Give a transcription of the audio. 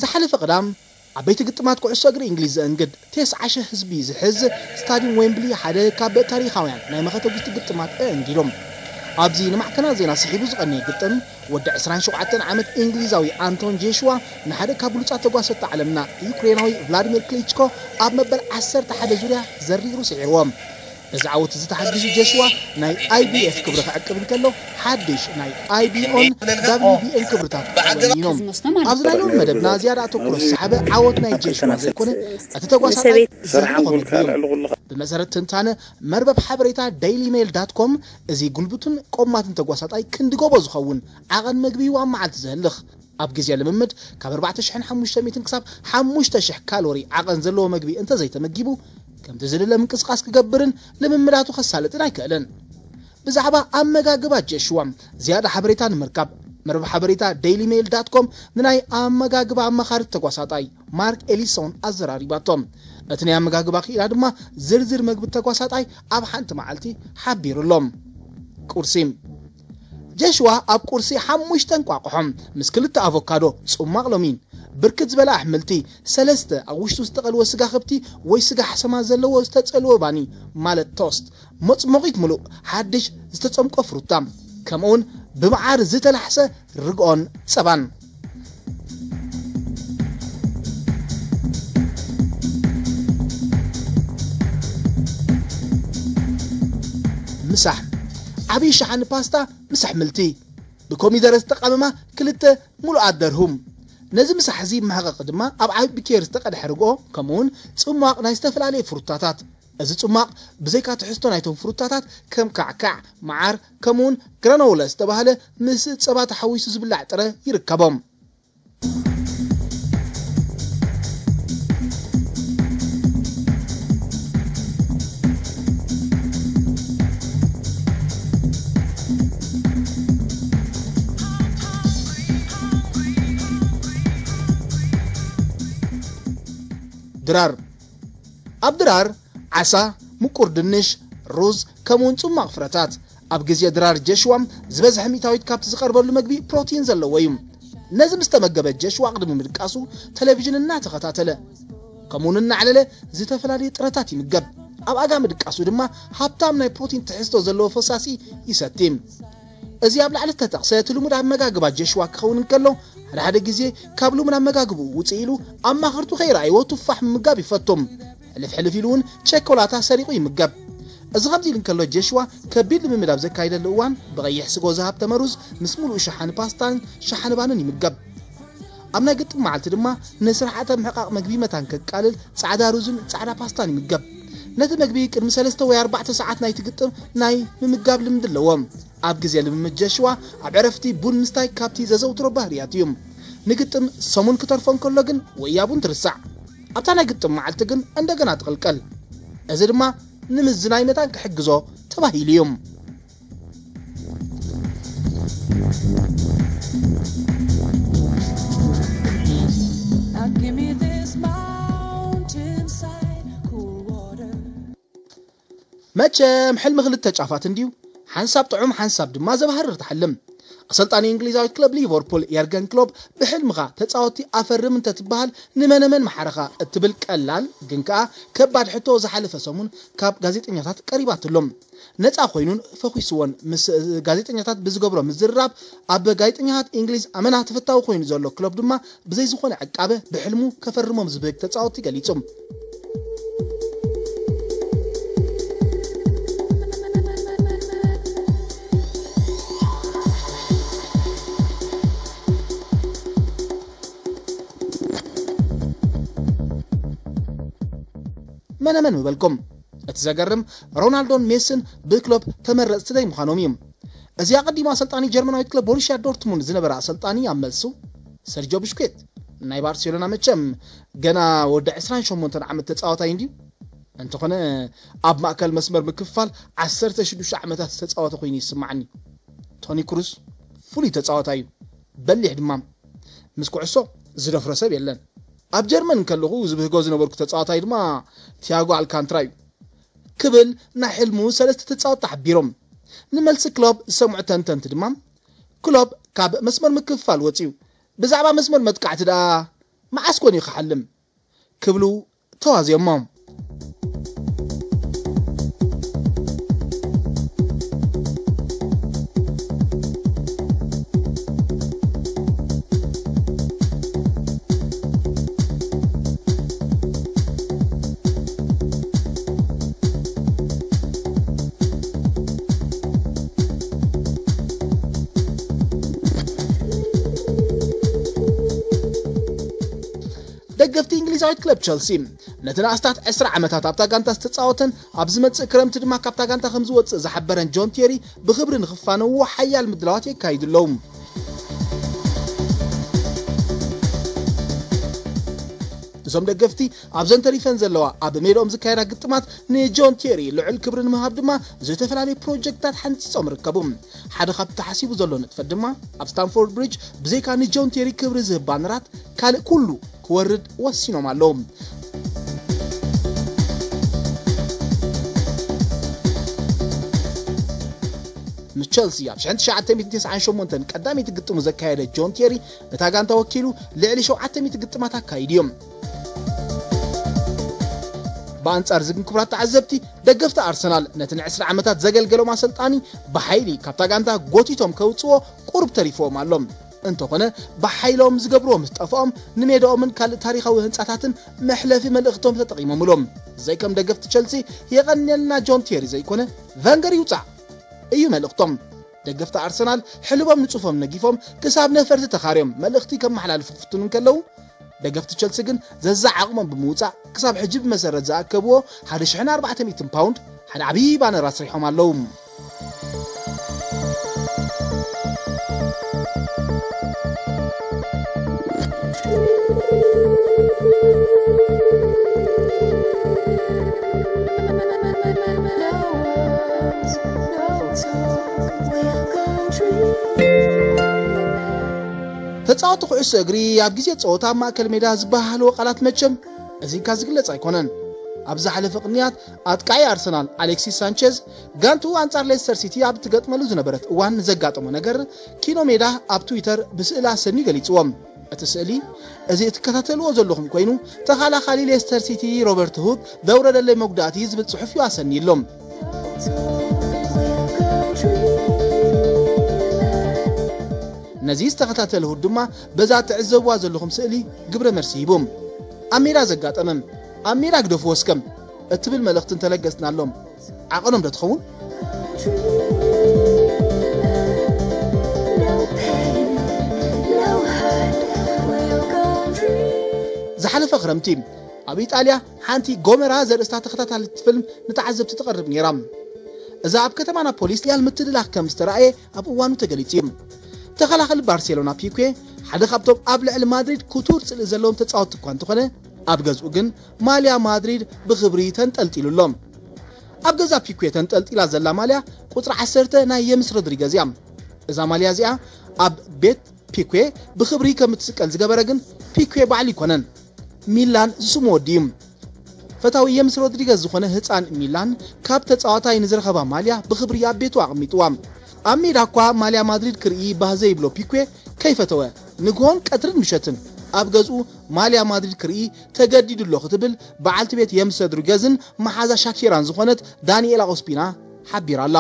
ዝሓለፈ ቅዳም ዓበይቲ ግጥማት ኩዕሶ እግሪ እንግሊዝ ዘእንግድ ተስዓ ሽሕ ህዝቢ ዝሕዝ ስታዲየም ዌምብሊ ሓደ ካብ ታሪኻውያን ናይ መኸተ ጉስቲ ግጥማት ኣእንጊዶም። ኣብዚ ንማዕከናት ዜና ስሒቡ ዝቐነየ ግጥም፣ ወዲ ዕስራን ሸውዓተን ዓመት እንግሊዛዊ ኣንቶን ጄሽዋ ንሓደ ካብ ብሉጻት ተጓሰቲ ዓለምና ዩክሬናዊ ቭላዲሚር ክሊችኮ ኣብ መበል ዓሰርተ ሓደ ዙርያ ዘሪሩ ስዒርዎ። በዚ ዓወት እዚ ተሓጊዙ ጀሽዋ ናይ ኣይ ቢ ኤፍ ክብሪ ክዕቅብ እንከሎ፣ ሓድሽ ናይ ኣይ ቢ ኦን ዳብሊው ቢ ኤን ክብርታት ወኒኑ። ኣብዚ ናይ ሎሚ መደብና ዝያዳ ኣተኩሮ ዝሰሓበ ዓወት ናይ ጀሽዋ ዘይኮነ፣ እቲ ተጓሳጣይ ዘርኢኹም እዩ። ብመሰረት ትንታነ መርበብ ሓበሬታ ዴይሊ ሜል ዳት ኮም፣ እዚ ጉልብቱን ቆማትን ተጓሳጣይ ክንዲ ጎቦ ዝኸውን ዓቐን መግቢ እዩ ኣብ መዓልቲ ዘህልኽ። ኣብ ግዜ ልምምድ ካብ ኣርባዕተ ሽሕን ሓሙሽተ ሚእትን ክሳብ ሓሙሽተ ሽሕ ካሎሪ ዓቐን ዘለዎ መግቢ እንተዘይተመጊቡ፣ ከምቲ ዝድለ ምንቅስቓስ ክገብርን ልምምዳቱ ከሳልጥን ኣይክእልን። ብዛዕባ ኣመጋግባ ጀሽዋ ዝያዳ ሓበሬታ ንምርካብ፣ መርበብ ሓበሬታ ዴይሊ ሜል ዳት ኮም ንናይ ኣመጋግባ ኣማኻሪ ተጓሳጣይ ማርክ ኤሊሶን ኣዘራሪባቶ። እቲ ናይ ኣመጋግባ ክኢላ ድማ ዝርዝር መግቢ ተጓሳጣይ ኣብ ሓንቲ መዓልቲ ሓቢሩ ኣሎ። ቁርሲ። ጀሽዋ ኣብ ቁርሲ ሓሙሽተ እንቋቑሖ ምስ ክልተ ኣቮካዶ፣ ጽሟቕ ሎሚን፣ ብርክት ዝበለ ኣሕምልቲ፣ ሰለስተ ኣብ ውሽጡ ዝተቐልወ ስጋ ከብቲ ወይ ስጋ ሓሰማ ዘለዎ ዝተጸልወ ባኒ፣ ማለት ቶስት፣ መጽሞቒት ምሉእ ሓድሽ ዝተጸምቆ ፍሩታ፣ ከምኡውን ብመዓር ዝተላሕሰ ርግኦን ጸባን። ምሳሕ። ዓብዪ ሸሓኒ ፓስታ ምስ ኣሕምልቲ፣ ብኮሚደረ ዝተቐመማ ክልተ ምሉኣት ደርሁም። ነዚ ምሳሕ እዚ መሕቐቒ ድማ ኣብ ዓቢ ኬር ዝተቐድሐ ርግኦ፣ ከምኡውን ጽሟቕ ናይ ዝተፈላለየ ፍሩታታት። እዚ ጽሟቕ ብዘይካ ትሕዝቶ ናይቶም ፍሩታታት ከም ካዕካዕ፣ መዓር፣ ከምኡውን ግራኖላ ዝተባህለ ምስ ጸባ ተሓዊሱ ዝብላዕ ጥረ ይርከቦም። ድራር። ኣብ ድራር ዓሳ፣ ምቁር ድንሽ፣ ሩዝ፣ ከምኡውን ጽማቕ ፍረታት። ኣብ ግዜ ድራር ጀሽዋ ዝበዝሐ ሚእታዊት ካብቲ ዝቐርበሉ መግቢ ፕሮቲን ዘለዎ እዩ። ነዚ ምስ ተመገበ ጀሽዋ ቅድሚ ምድቃሱ ቴሌቪዥን እናተኸታተለ ከምኡውን እናዕለለ ዝተፈላለዩ ጥረታት ይምገብ። ኣብ ኣጋ ምድቃሱ ድማ ሃብታም ናይ ፕሮቲን ትሕዝቶ ዘለዎ ፈሳሲ ይሰቲ። እዚ ኣብ ላዕሊ ዝተጠቕሰ እቲ ልሙድ ኣመጋግባ ጀሽዋ ክኸውን እንከሎ፣ ሓደ ሓደ ግዜ ካብ ልሙድ ኣመጋግብኡ ውፅእ ኢሉ ኣማኽርቱ ከይረኣይዎ ቱፋሕ ምምጋብ ይፈቱ። ሕልፍ ሕልፍ ኢሉ እውን ቸኮላታ ሰሪቑ ይምገብ። እዚ ከምዚ ኢሉ እንከሎ ጀሽዋ ከቢድ ልምምድ ኣብ ዘካይደሉ እዋን ብቐይሕ ስጎ ዝሃብተመ ሩዝ ምስ ሙሉእ ሸሓኒ ፓስታን ሸሓኒ ባንን ይምገብ። ኣብ ናይ ግጥም መዓልቲ ድማ ንስርዓተ ምሕቃቕ መግቢ መታን ከቃልል ጻዕዳ ሩዝን ጻዕዳ ፓስታን ይምገብ። ነቲ መግቢ ቅድሚ ሰለስተ ወይ ኣርባዕተ ሰዓት ናይቲ ግጥም ናይ ምምጋብ ልምዲ ኣለዎ። ኣብ ግዜ ልምምድ ጀሽዋ ኣብ ዕረፍቲ ቡን ምስታይ ካብቲ ዘዘውትሮ ባህርያት እዩ። ንግጥም ሰሙን ክተርፎ እንከሎ ግን ወያ ቡን ትርሳዕ። ኣብታ ናይ ግጥም መዓልቲ ግን እንደገና ትቕልቀል። እዚ ድማ ንምዝናይ መታን ክሕግዞ ተባሂሉ እዩ። Now give me this mountainside cool water. መቸም ሕልሚ ክልተ ጫፋት እንድዩ። ሓንሳብ ጥዑም፣ ሓንሳብ ድማ ዘባህርር ትሓልም። ኣሰልጣኒ እንግሊዛዊት ክለብ ሊቨርፑል የርገን ክሎፕ፣ ብሕልምኻ ተጻወትቲ ኣፈርም እንተትበሃል ንመነመን ምሓረኻ እትብል ቀላል ግን ከኣ ከባድ ሕቶ ዝሓለፈ ሰሙን ካብ ጋዜጠኛታት ቀሪባትሎም። ነጻ ኮይኑን ፈኺስዎን ምስ ጋዜጠኛታት ብዝገብሮ ምዝርራብ፣ ኣብ ጋዜጠኛታት እንግሊዝ ኣመና ተፈታዊ ኮይኑ ዘሎ ክሎፕ ድማ ብዘይ ዝኾነ ዕቃበ ብሕልሙ ከፈርሞም ዝብህግ ተጻወትቲ ገሊጹ። መነመን ምበልኩም? እቲ ዘገርም ሮናልዶን ሜስን ብክሎፕ ተመረጽቲ ዘይምዃኖም እዩ። እዚ ኣቐዲሙ ኣሰልጣኒ ጀርመናዊት ክለብ ቦሩሽያ ዶርትሙንድ ዝነበረ ኣሰልጣኒ ኣብ መልሱ፣ ሰርጆ ብሽኩዌት ናይ ባርሴሎና መቸም ገና ወዲ ዕስራን ሸሞንተን ዓመት ተጻዋታይ እንድዩ። እንተኾነ ኣብ ማእከል መስመር ምክፍፋል ዓሰርተ ሽዱሽተ ዓመታት ዝተጻወተ ኮይኑ ይስማዓኒ። ቶኒ ክሩስ ፍሉይ ተጻዋታይ እዩ። በሊሕ ድማ። ምስ ኩዕሶ ዝደፍሮ ሰብ የለን። ኣብ ጀርመን እንከለኹ ዝብህጎ ዝነበርኩ ተጻዋታይ ድማ ቲያጎ ኣልካንትራ እዩ ክብል ናይ ሕልሙ ሰለስተ ተጻወትቲ ሓቢሮም። ንመልሲ ክሎፕ ዝሰምዑ ተንተንቲ ድማ፣ ክሎፕ ካብ መስመር ምክፍፋል ወጺኡ ብዛዕባ መስመር መጥቃዕቲ ደኣ መዓስ ኮን እዩ ክሓልም ክብሉ ተዋዝዮሞ። ደገፍቲ እንግሊዛዊት ክለብ ቸልሲ፣ ነቲ ንኣስታት ዕስራ ዓመታት ኣብታ ጋንታ ዝተጻወተን ኣብ ዝመጽእ ክረምቲ ድማ ካብታ ጋንታ ከም ዝወጽእ ዝሓበረን ጆን ቴሪ ብኽብሪ ንኽፋነዎ ሓያል ምድላዋት የካይዱ ኣለዉ። እዞም ደገፍቲ ኣብዘን ተሪፈን ዘለዋ ኣብ ሜዳኦም ዝካየዳ ግጥማት ንጆን ቴሪ ልዑል ክብሪ ንምሃብ ድማ ዝተፈላለዩ ፕሮጀክትታት ሓንጺጾም ይርከቡ። ሓደ ካብቲ ተሓሲቡ ዘሎ ንጥፈት ድማ ኣብ ስታንፎርድ ብሪጅ ብዘይካ ንጆን ቴሪ ክብሪ ዝህብ ባነራት ካልእ ኩሉ ክወርድ ወሲኖም ኣለዉ። ምስ ቸልሲ ኣብ ሽሕን ትሽዓተ ሚእትን ተስዓን ሸሞንተን ቀዳመይቲ ግጥሙ ዘካየደ ጆን ቴሪ ነታ ጋንታ ወኪሉ ልዕሊ ሸውዓተ ሚእቲ ግጥማት ኣካይዱ እዩ። ብኣንጻር እዚ ግን ክቡራት ተዓዘብቲ፣ ደገፍቲ ኣርሰናል ነቲ ንዕስራ ዓመታት ዘገልገሎም ኣሰልጣኒ ብሓይሊ ካብታ ጋንታ ጎቲቶም ከውጽዎ ቁሩብ ተሪፍዎም ኣሎ። እንተኾነ ብሓይሎም ዝገብርዎ ምስ ጠፍኦም ንሜዳኦምን ካልእ ታሪኻዊ ህንጻታትን መሕለፊ መልእኽቶም ተጠቒሞምሎም። ዘይከም ደገፍቲ ቸልሲ የቐንየልና ጆን ቴሪ ዘይኮነ ቨንገር ይውጻእ እዩ መልእኽቶም። ደገፍቲ ኣርሰናል ሕልቦም ንጹፎም ነጊፎም ክሳብ ነፈርቲ ተኻርዮም መልእኽቲ ከመሓላልፉ ክፍትኑ እንከለዉ፣ ደገፍቲ ቸልሲ ግን ዘዛ ዓቕሞም ብምውጻእ ክሳብ ሕጂ ብመሰረት ዝኣከብዎ ሓደ ሽሕን ኣርባዕተ ሚእትን ፓውንድ ሓደ ዓብዪ ባነር ኣስሪሖም ኣለዉ። ተጻወቲ ኩዕሶ እግሪ ኣብ ግዜ ጸወታ ኣብ ማእከል ሜዳ ዝበሃሃልዎ ቃላት መቸም እዚ ኢልካ ዝግለጽ ኣይኮነን። ኣብ ዝሓለፈ ቅንያት ኣጥቃዒ ኣርሰናል ኣሌክሲስ ሳንቼዝ ጋንቱ ኣንጻር ሌስተር ሲቲ ኣብ እትገጥመሉ ዝነበረት እዋን ንዘጋጠሞ ነገር ኪኖ ሜዳ ኣብ ትዊተር ብስእሊ ኣሰንዩ ገሊጽዎ። እቲ ስእሊ እዚ እትከታተልዎ ዘለኹም ኮይኑ ተኸላኻሊ ሌስተር ሲቲ ሮበርት ሁክ ዘውረደለይ መጉዳእቲ ዝብል ጽሑፍ እዩ ኣሰንዩሎም። ነዚ ዝተኸታተለ ሁክ ድማ በዛ ትዕዘብዋ ዘለኹም ስእሊ ግብረ መልሲ ሂቡ። ኣብ ሜዳ ዘጋጠመም ኣብ ሜዳ ግደፍዎ እስከም እትብል መልእኽቲ እንተለገስናሎም ዓቐኖም ዶ ትኸውን? ዝሓለፈ ክረምቲ ኣብ ኢጣልያ ሓንቲ ጎመራ ዘርእስታ ተኸታታሊት ፊልም ንተዓዘብቲ ትቐርብ ነይራ። እዛ ኣብ ከተማ ናፖሊስ ያል ምትልላኽ ከም ዝተራእየ ኣብ እዋኑ ተገሊጹ እዩ። ተኸላኸሊ ባርሴሎና ፒኩ ሓደ ካብቶም ኣብ ልዕሊ ማድሪድ ክቱር ጽልኢ ዘለዎም ተጻወትቲ እኳ እንተኾነ ኣብ ገዝኡ ግን ማልያ ማድሪድ ብኽብሪ ተንጠልጢሉ ኣሎ። ኣብ ገዛ ፒኩ ተንጠልጢላ ዘላ ማልያ ቁጽሪ ዓሰርተ ናይ የምስ ሮድሪገዝ እያ። እዛ ማልያ እዚኣ ኣብ ቤት ፒኩ ብኽብሪ ከም እትስቀል ዝገበረ ግን ፒኩ ባዕሉ ኣይኮነን። ሚላን ዝስሙ ወዲ እዩ። ፈታዊ የምስ ሮድሪገዝ ዝኾነ ህፃን ሚላን ካብ ተፃዋታይ ንዝረኸባ ማልያ ብኽብሪ ኣብ ቤቱ ኣቐሚጥዋ። ኣብ ሜዳ እኳ ማልያ ማድሪድ ክርኢ ባህ ዘይብሎ ፒኩ ከይፈተወ ንግሆን ቀትርን ምሸትን ኣብ ገዝኡ ማልያ ማድሪድ ክርኢ ተገዲዱ ኣሎ ክትብል በዓልቲ ቤት የምስ ሮድሪገዝን መሓዛ ሻኪራን ዝኾነት ዳንኤላ ኦስፒና ሓቢራ ኣላ።